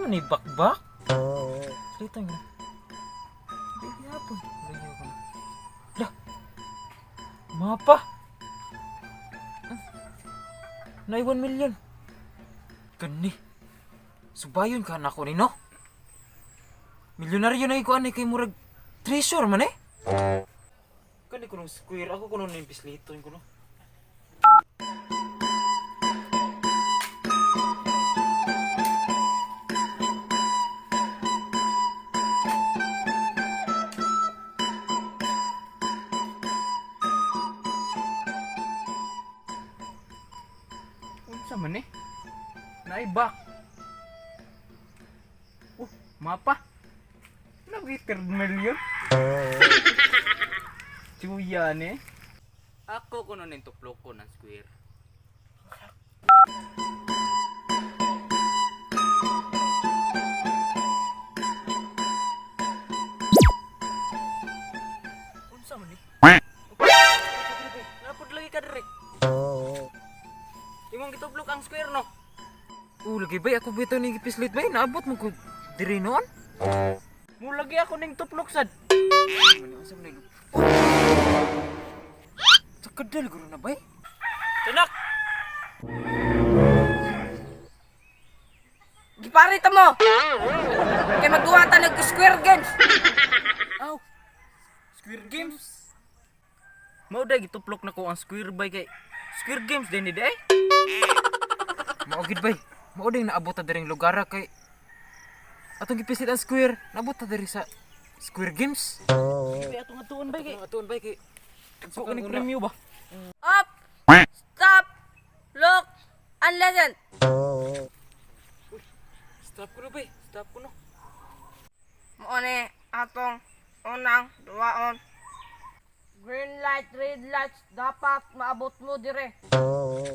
Naman ni bakbak. Dito nga. Di gyapon. Layo ko na. Lah. Mapa. Nay 1 million. Kani. Subayon ka na ako ni, no? Milyonaryo na ko ani kay murag treasure man eh. Kani ko nung square ako kuno ning pislito ko no. Unsa man eh? Naibak. Oh, mapa. Nagi 3 million. Chuya ni. Ako kuno ning tuplok ko ng square. Unsa man ni? Napod lagi ka dire. Imong gituplok ang square, no? Oh, lagi bay ako bitaw ning gipislit bay naabot mo ko diri noon. Mo lagi ako ning tuplok sad. Man, unsa man ni? Sa kadal guro na bay. Tanak. Giparita mo! Kay magduwa ta nag Square Games. Aw. Square Games. Mao day gituplok na ko ang square bay kay Square Games din ni day. Mao gid bay. Mao ding naabot ta diring lugar kay atong gipislit ang square, naabot ta diri sa Square Games. Bay atong atuon bay kay Atuon bay kay ko ni premyo ba? Up! Stop! Look! And listen! Stop ko no bay, stop ko no. Mao ni atong unang duwaon. Green light, red lights, dapat maabot mo dire.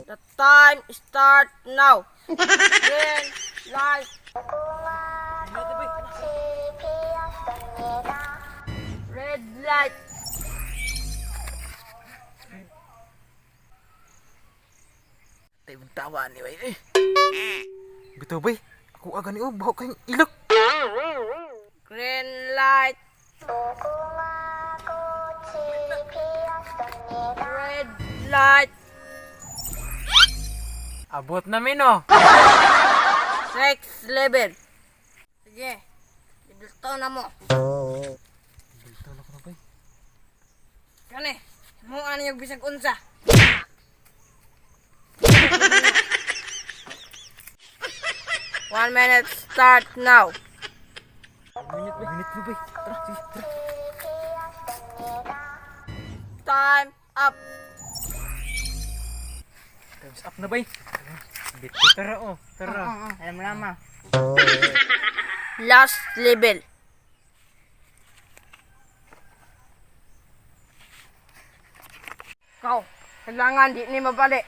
The time start now. Green light, red light. Tay mong tawa ni bay. Eh. Bitaw bay, ako aga ni oh, baho kayong ilok. Green light. Red light. Abot na mi no. Six level. Sige. Ibilto na mo. Bitaw na ko na bay. Kani, mo ano yung bisag unsa. 1 minute start now. Minute bay, minute na bay. Tara, sige, tara. Time up. Time's up na bay. Bit tara oh, tara. Alam lama. Last level. Kau, kailangan di ni mabalik.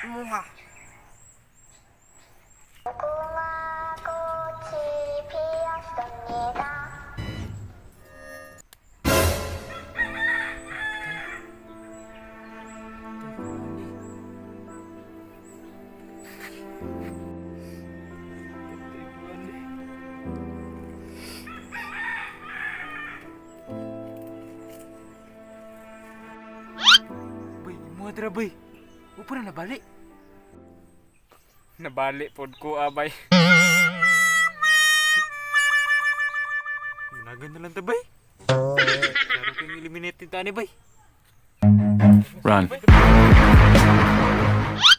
Muha. Bay, mo tara bay. Upo na nabali. Nabali pod ko abay. Munagan na lang ta bay. Klaro kayong eliminate ni tani bay. Run.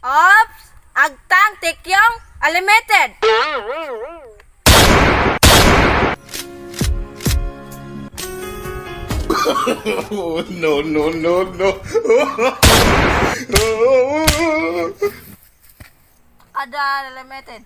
Ops! Agtang tikyong eliminated. Oh, no, no, no, no. Kada eliminated.